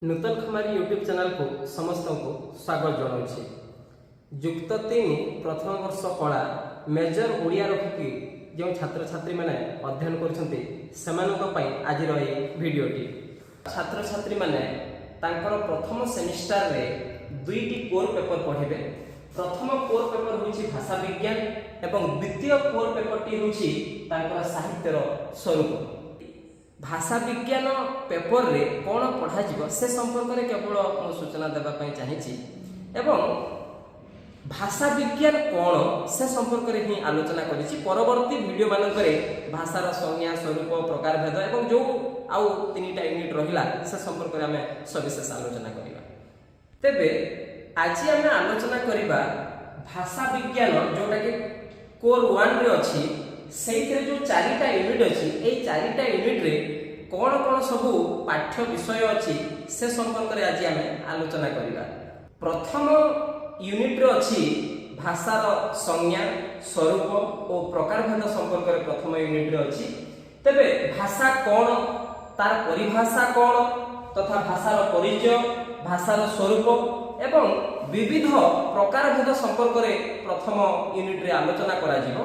ନୂତନ ଖମାରୀ ୟୁଟ୍ୟୁବ୍ ଚ୍ୟାନେଲକୁ ସମସ୍ତଙ୍କୁ ସ୍ୱାଗତ ଜଣାଉଛି। ଯୁକ୍ତ ତିନି ପ୍ରଥମ ବର୍ଷ କଳା, ମେଜର ଓଡ଼ିଆ ରଖିକି ଯେଉଁ ଛାତ୍ରଛାତ୍ରୀମାନେ ଅଧ୍ୟୟନ କରୁଛନ୍ତି, ସେମାନଙ୍କ ପାଇଁ ଆଜିର ଏହି ଭିଡ଼ିଓଟି। ଛାତ୍ରଛାତ୍ରୀମାନେ ତାଙ୍କର ପ୍ରଥମ ସେମିଷ୍ଟାରରେ ଦୁଇଟି କୋର୍ ପେପର ପଢ଼ିବେ। ପ୍ରଥମ କୋର୍ ପେପର ହେଉଛି ଭାଷା ବିଜ୍ଞାନ ଏବଂ ଦ୍ୱିତୀୟ କୋର୍ ପେପରଟି ହେଉଛି ତାଙ୍କର ସାହିତ୍ୟର ସ୍ୱରୂପ। ଭାଷା ବିଜ୍ଞାନ ପେପରରେ କ'ଣ ପଢ଼ାଯିବ, ସେ ସମ୍ପର୍କରେ କେବଳ ମୁଁ ସୂଚନା ଦେବା ପାଇଁ ଚାହିଁଛି ଏବଂ ଭାଷା ବିଜ୍ଞାନ କ'ଣ, ସେ ସମ୍ପର୍କରେ ହିଁ ଆଲୋଚନା କରିଛି। ପରବର୍ତ୍ତୀ ଭିଡ଼ିଓ ମାନଙ୍କରେ ଭାଷାର ସଂଜ୍ଞା, ସ୍ୱରୂପ, ପ୍ରକାରଭେଦ ଏବଂ ଯେଉଁ ଆଉ ତିନିଟା ୟୁନିଟ୍ ରହିଲା, ସେ ସମ୍ପର୍କରେ ଆମେ ସବିଶେଷ ଆଲୋଚନା କରିବା। ତେବେ ଆଜି ଆମେ ଆଲୋଚନା କରିବା ଭାଷା ବିଜ୍ଞାନ, ଯେଉଁଟାକି କୋର୍ ୱାନ୍ରେ ଅଛି। ସେଇଥିରେ ଯେଉଁ ଚାରିଟା ୟୁନିଟ୍ ଅଛି, ଏଇ ଚାରିଟା ୟୁନିଟ୍ରେ କ'ଣ କ'ଣ ସବୁ ପାଠ୍ୟ ବିଷୟ ଅଛି, ସେ ସମ୍ପର୍କରେ ଆଜି ଆମେ ଆଲୋଚନା କରିବା। ପ୍ରଥମ ୟୁନିଟ୍ରେ ଅଛି ଭାଷାର ସଂଜ୍ଞା, ସ୍ୱରୂପ ଓ ପ୍ରକାରଭେଦ ସମ୍ପର୍କରେ ପ୍ରଥମ ୟୁନିଟ୍ରେ ଅଛି। ତେବେ ଭାଷା କ'ଣ, ତାର ପରିଭାଷା କ'ଣ, ତଥା ଭାଷାର ପରିଚୟ, ଭାଷାର ସ୍ୱରୂପ ଏବଂ ବିବିଧ ପ୍ରକାରଭେଦ ସମ୍ପର୍କରେ ପ୍ରଥମ ୟୁନିଟ୍ରେ ଆଲୋଚନା କରାଯିବ।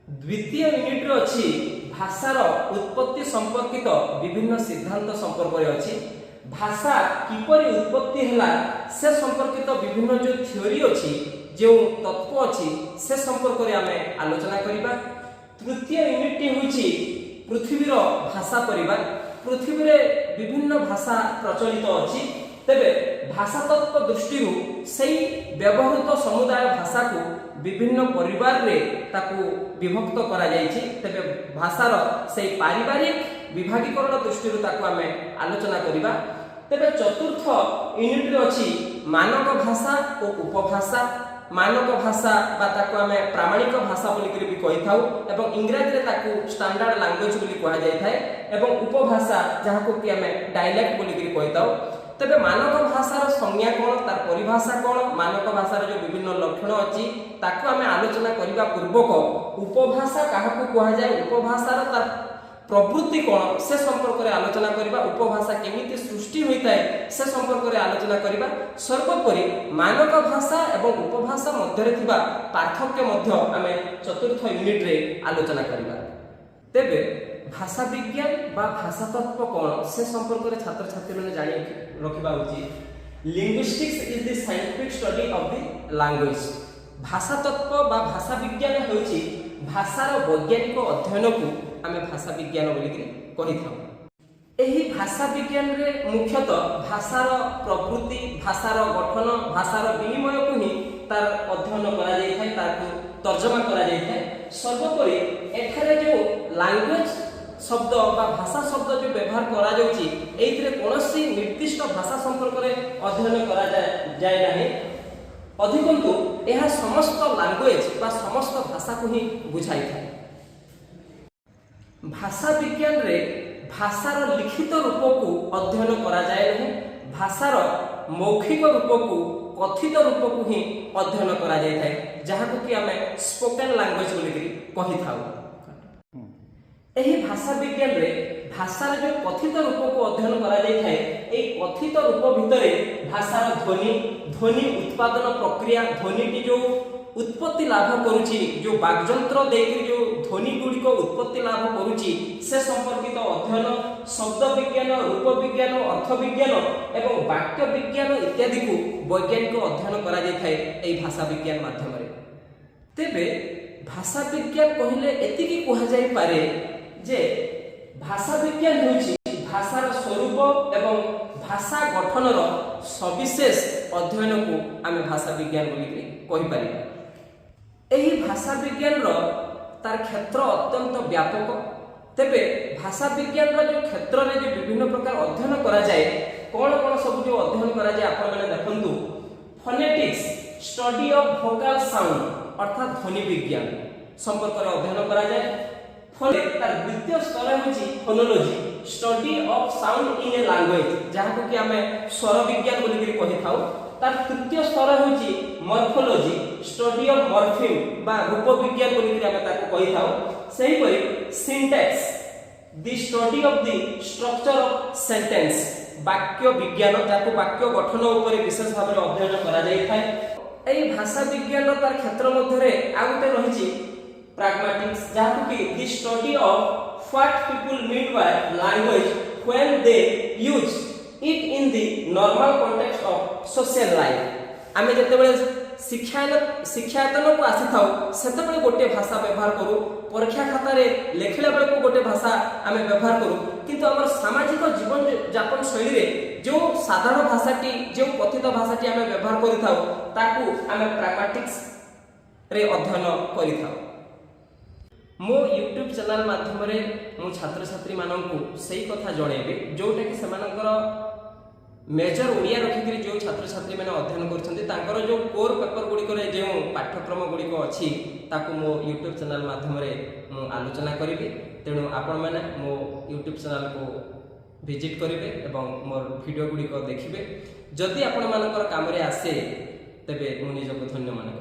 ଦ୍ୱିତୀୟ ୟୁନିଟ୍ରେ ଅଛି ଭାଷାର ଉତ୍ପତ୍ତି ସମ୍ପର୍କିତ ବିଭିନ୍ନ ସିଦ୍ଧାନ୍ତ ସମ୍ପର୍କରେ ଅଛି। ଭାଷା କିପରି ଉତ୍ପତ୍ତି ହେଲା, ସେ ସମ୍ପର୍କିତ ବିଭିନ୍ନ ଯେଉଁ ଥିଓରି ଅଛି, ଯେଉଁ ତତ୍ତ୍ୱ ଅଛି, ସେ ସମ୍ପର୍କରେ ଆମେ ଆଲୋଚନା କରିବା। ତୃତୀୟ ୟୁନିଟ୍ଟି ହେଉଛି ପୃଥିବୀର ଭାଷା ପରିବାର। ପୃଥିବୀରେ ବିଭିନ୍ନ ଭାଷା ପ୍ରଚଳିତ ଅଛି। ତେବେ ଭାଷାତତ୍ତ୍ୱ ଦୃଷ୍ଟିରୁ ସେଇ ବ୍ୟବହୃତ ସମୁଦାୟ ଭାଷାକୁ ବିଭିନ୍ନ ପରିବାରରେ ତାକୁ ବିଭକ୍ତ କରାଯାଇଛି। ତେବେ ଭାଷାର ସେଇ ପାରିବାରିକ ବିଭାଗୀକରଣ ଦୃଷ୍ଟିରୁ ତାକୁ ଆମେ ଆଲୋଚନା କରିବା। ତେବେ ଚତୁର୍ଥ ୟୁନିଟ୍ରେ ଅଛି ମାନକ ଭାଷା ଓ ଉପଭାଷା। ମାନକ ଭାଷା ବା ତାକୁ ଆମେ ପ୍ରାମାଣିକ ଭାଷା ବୋଲିକରି ବି କହିଥାଉ ଏବଂ ଇଂରାଜୀରେ ତାକୁ ଷ୍ଟାଣ୍ଡାର୍ଡ ଲାଙ୍ଗୁଏଜ ବୋଲି କୁହାଯାଇଥାଏ ଏବଂ ଉପଭାଷା, ଯାହାକୁ କି ଆମେ ଡାଇଲେକ୍ଟ ବୋଲିକରି କହିଥାଉ। ତେବେ ମାନକ ଭାଷାର ସଂଜ୍ଞା କ'ଣ, ତାର ପରିଭାଷା କ'ଣ, ମାନକ ଭାଷାର ଯେଉଁ ବିଭିନ୍ନ ଲକ୍ଷଣ ଅଛି, ତାକୁ ଆମେ ଆଲୋଚନା କରିବା ପୂର୍ବକ ଉପଭାଷା କାହାକୁ କୁହାଯାଏ, ଉପଭାଷାର ତାର ପ୍ରବୃତ୍ତି କ'ଣ, ସେ ସମ୍ପର୍କରେ ଆଲୋଚନା କରିବା। ଉପଭାଷା କେମିତି ସୃଷ୍ଟି ହୋଇଥାଏ, ସେ ସମ୍ପର୍କରେ ଆଲୋଚନା କରିବା। ସର୍ବୋପରି ମାନକ ଭାଷା ଏବଂ ଉପଭାଷା ମଧ୍ୟରେ ଥିବା ପାର୍ଥକ୍ୟ ମଧ୍ୟ ଆମେ ଚତୁର୍ଥ ୟୁନିଟ୍ରେ ଆଲୋଚନା କରିବା। ତେବେ ଭାଷା ବିଜ୍ଞାନ ବା ଭାଷାତତ୍ତ୍ୱ କ'ଣ, ସେ ସମ୍ପର୍କରେ ଛାତ୍ରଛାତ୍ରୀମାନେ ଜାଣି ରଖିବା ଉଚିତ। Linguistics is the scientific study of the language. ଭାଷାତତ୍ତ୍ୱ ବା ଭାଷା ବିଜ୍ଞାନ ହେଉଛି ଭାଷାର ବୈଜ୍ଞାନିକ ଅଧ୍ୟୟନକୁ ଆମେ ଭାଷା ବିଜ୍ଞାନ ବୋଲିକିରି କହିଥାଉ। ଏହି ଭାଷା ବିଜ୍ଞାନରେ ମୁଖ୍ୟତଃ ଭାଷାର ପ୍ରବୃତ୍ତି, ଭାଷାର ଗଠନ, ଭାଷାର ବିନିମୟକୁ ହିଁ ତାର ଅଧ୍ୟୟନ କରାଯାଇଥାଏ, ତାକୁ ତର୍ଜମା କରାଯାଇଥାଏ। ସର୍ବୋପରି ଏଠାରେ ଯେଉଁ ଲାଙ୍ଗୁଏଜ ଶବ୍ଦ ବା ଭାଷା ଶବ୍ଦ ଯେଉଁ ବ୍ୟବହାର କରାଯାଉଛି, ଏଇଥିରେ କୌଣସି ନିର୍ଦ୍ଦିଷ୍ଟ ଭାଷା ସମ୍ପର୍କରେ ଅଧ୍ୟୟନ କରାଯାଏ ଯାଏ ନାହିଁ। ଅଧିକନ୍ତୁ ଏହା ସମସ୍ତ ଲାଙ୍ଗୁଏଜ ବା ସମସ୍ତ ଭାଷାକୁ ହିଁ ବୁଝାଇଥାଏ। ଭାଷା ବିଜ୍ଞାନରେ ଭାଷାର ଲିଖିତ ରୂପକୁ ଅଧ୍ୟୟନ କରାଯାଏ ନାହିଁ। ଭାଷାର ମୌଖିକ ରୂପକୁ, କଥିତ ରୂପକୁ ହିଁ ଅଧ୍ୟୟନ କରାଯାଇଥାଏ, ଯାହାକୁ କି ଆମେ ସ୍ପୋକେନ୍ ଲାଙ୍ଗୁଏଜ ବୋଲିକରି କହିଥାଉ। ଏହି ଭାଷା ବିଜ୍ଞାନରେ ଭାଷାର ଯେଉଁ କଥିତ ରୂପକୁ ଅଧ୍ୟୟନ କରାଯାଇଥାଏ, ଏହି କଥିତ ରୂପ ଭିତରେ ଭାଷାର ଧ୍ୱନି, ଧ୍ୱନି ଉତ୍ପାଦନ ପ୍ରକ୍ରିୟା, ଧ୍ୱନିଟି ଯେଉଁ ଉତ୍ପତ୍ତି ଲାଭ କରୁଛି, ଯେଉଁ ବାଗଯନ୍ତ୍ର ଦେଇକରି ଯେଉଁ ଧ୍ୱନି ଗୁଡ଼ିକ ଉତ୍ପତ୍ତି ଲାଭ କରୁଛି, ସେ ସମ୍ପର୍କିତ ଅଧ୍ୟୟନ, ଶବ୍ଦ ବିଜ୍ଞାନ, ରୂପ ବିଜ୍ଞାନ, ଅର୍ଥ ବିଜ୍ଞାନ ଏବଂ ବାକ୍ୟ ବିଜ୍ଞାନ ଇତ୍ୟାଦିକୁ ବୈଜ୍ଞାନିକ ଅଧ୍ୟୟନ କରାଯାଇଥାଏ ଏହି ଭାଷା ବିଜ୍ଞାନ ମାଧ୍ୟମରେ। ତେବେ ଭାଷା ବିଜ୍ଞାନ କହିଲେ ଏତିକି କୁହାଯାଇପାରେ ଯେ ଭାଷା ବିଜ୍ଞାନ ହେଉଛି ଭାଷାର ସ୍ୱରୂପ ଏବଂ ଭାଷା ଗଠନର ସବିଶେଷ ଅଧ୍ୟୟନକୁ ଆମେ ଭାଷା ବିଜ୍ଞାନ ବୋଲିକରି କହିପାରିବା। ଏହି ଭାଷା ବିଜ୍ଞାନର ତାର କ୍ଷେତ୍ର ଅତ୍ୟନ୍ତ ବ୍ୟାପକ। ତେବେ ଭାଷା ବିଜ୍ଞାନର ଯେଉଁ କ୍ଷେତ୍ରରେ ଯେଉଁ ବିଭିନ୍ନ ପ୍ରକାର ଅଧ୍ୟୟନ କରାଯାଏ, କ'ଣ କ'ଣ ସବୁ ଯେଉଁ ଅଧ୍ୟୟନ କରାଯାଏ, ଆପଣମାନେ ଦେଖନ୍ତୁ। Phonetics, study of vocal sound, ଅର୍ଥାତ୍ ଧ୍ୱନି ବିଜ୍ଞାନ ସମ୍ପର୍କରେ ଅଧ୍ୟୟନ କରାଯାଏ। ତାର ଦ୍ୱିତୀୟ ସ୍ତର ହେଉଛି phonology, study of sound in a language, ଯାହାକୁ କି ଆମେ ସ୍ୱର ବିଜ୍ଞାନ ବୋଲିକରି କହିଥାଉ। ତାର ତୃତୀୟ ସ୍ତର ହେଉଛି ମର୍ଫୋଲୋଜି, ଷ୍ଟଡି ଅଫ ମର୍ଫିମ୍ ବା ରୂପ ବିଜ୍ଞାନ ବୋଲିକରି ଆମେ ତାକୁ କହିଥାଉ। ସେହିପରି syntax, the study of the structure of sentence. ବାକ୍ୟ ବିଜ୍ଞାନ, ଯାହାକୁ ବାକ୍ୟ ଗଠନ ଉପରେ ବିଶେଷ ଭାବରେ ଅଧ୍ୟୟନ କରାଯାଇଥାଏ। ଏଇ ଭାଷା ବିଜ୍ଞାନ ତାର କ୍ଷେତ୍ର ମଧ୍ୟରେ ଆଉ ଗୋଟେ ରହିଛି ପ୍ରାଗମାଟିକ୍ସ, ଯାହାକୁ କି the study of what people mean by language when they use it in the normal context of social life. ଆମେ ଯେତେବେଳେ ଶିକ୍ଷାୟତନକୁ ଆସିଥାଉ, ସେତେବେଳେ ଗୋଟିଏ ଭାଷା ବ୍ୟବହାର କରୁ। ପରୀକ୍ଷା ଖାତାରେ ଲେଖିଲା ବେଳକୁ ଗୋଟେ ଭାଷା ଆମେ ବ୍ୟବହାର କରୁ। କିନ୍ତୁ ଆମର ସାମାଜିକ ଜୀବନ ଯାପନ ଶୈଳୀରେ ଯେଉଁ ସାଧାରଣ ଭାଷାଟି, ଯେଉଁ କଥିତ ଭାଷାଟି ଆମେ ବ୍ୟବହାର କରିଥାଉ, ତାକୁ ଆମେ ପ୍ରାଗମାଟିକ୍ସ ରେ ଅଧ୍ୟୟନ କରିଥାଉ। ମୋ ୟୁଟ୍ୟୁବ୍ ଚ୍ୟାନେଲ ମାଧ୍ୟମରେ ମୁଁ ଛାତ୍ରଛାତ୍ରୀମାନଙ୍କୁ ସେଇ କଥା ଜଣେଇବି, ଯେଉଁଟାକି ସେମାନଙ୍କର ମେଜର ଓଡ଼ିଆ ରଖିକିରି ଯେଉଁ ଛାତ୍ରଛାତ୍ରୀମାନେ ଅଧ୍ୟୟନ କରୁଛନ୍ତି, ତାଙ୍କର ଯେଉଁ କୋର୍ ପେପର ଗୁଡ଼ିକରେ ଯେଉଁ ପାଠ୍ୟକ୍ରମ ଗୁଡ଼ିକ ଅଛି, ତାକୁ ମୋ ୟୁଟ୍ୟୁବ୍ ଚ୍ୟାନେଲ ମାଧ୍ୟମରେ ମୁଁ ଆଲୋଚନା କରିବି। ତେଣୁ ଆପଣମାନେ ମୋ ୟୁଟ୍ୟୁବ୍ ଚ୍ୟାନେଲକୁ ଭିଜିଟ୍ କରିବେ ଏବଂ ମୋର ଭିଡ଼ିଓ ଗୁଡ଼ିକ ଦେଖିବେ। ଯଦି ଆପଣମାନଙ୍କର କାମରେ ଆସେ, ତେବେ ମୁଁ ନିଜକୁ ଧନ୍ୟ ମନେ କରିବି।